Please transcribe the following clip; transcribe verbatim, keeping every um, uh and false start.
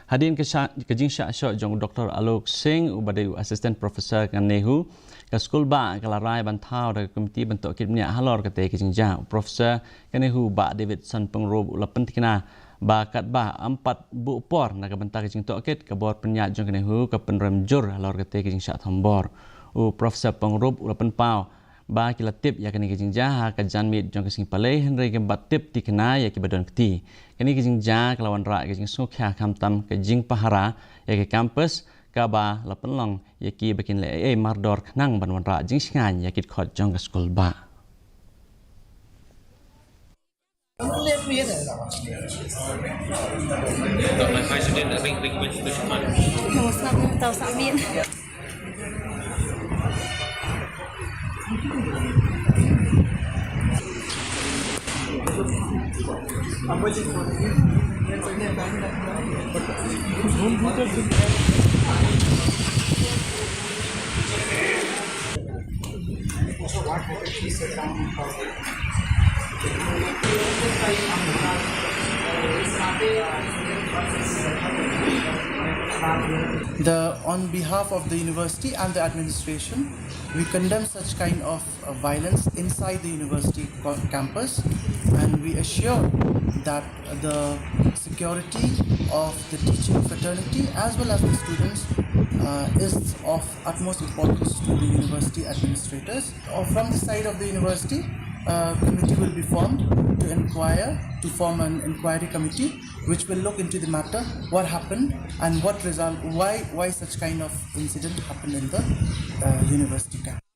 Hadien ka, shah, ka jingshah shoh jong u Doktor Alok Singh, uba dei u Assistant Professor ka NEHU, ka skulbah ka la rai ban thaw da ka komiti ban tohkit bniah halor katei ka jingjia. U Professor ka NEHU, Bah Davidson Pyngrope, u la pynthikna ba katba ym pat buh por na ka bynta ka jingtohkit, ka bor pynïaid jong ka NEHU ka pynrem jur halor katei ka jingshah thombor. U Professor Pyngrope u la pynpaw ba ki la tip ïa kane ka jingjia ha ka janmiet jong ka sngi Palei, hynrei kim pat tip thikna ïa kiba don kti. Kane ka jingjia ka la wanrah ka jingsngewkhia khamtam ka jingpahara ïa ka campus, kaba la pynlong ïa kiba kin leh ei ei mardor khnang ban wanrah jingshngaiñ ïa ki dkhot jong ka skulbah. The, on behalf of the university and the administration, we condemn such kind of uh, violence inside the university co- campus, and we assure that the security of the teaching fraternity as well as the students uh, is of utmost importance to the university administrators. Uh, from the side of the university, a committee will be formed to inquire, to form an inquiry committee, which will look into the matter, what happened and what result, why, why such kind of incident happened in the uh, university campus.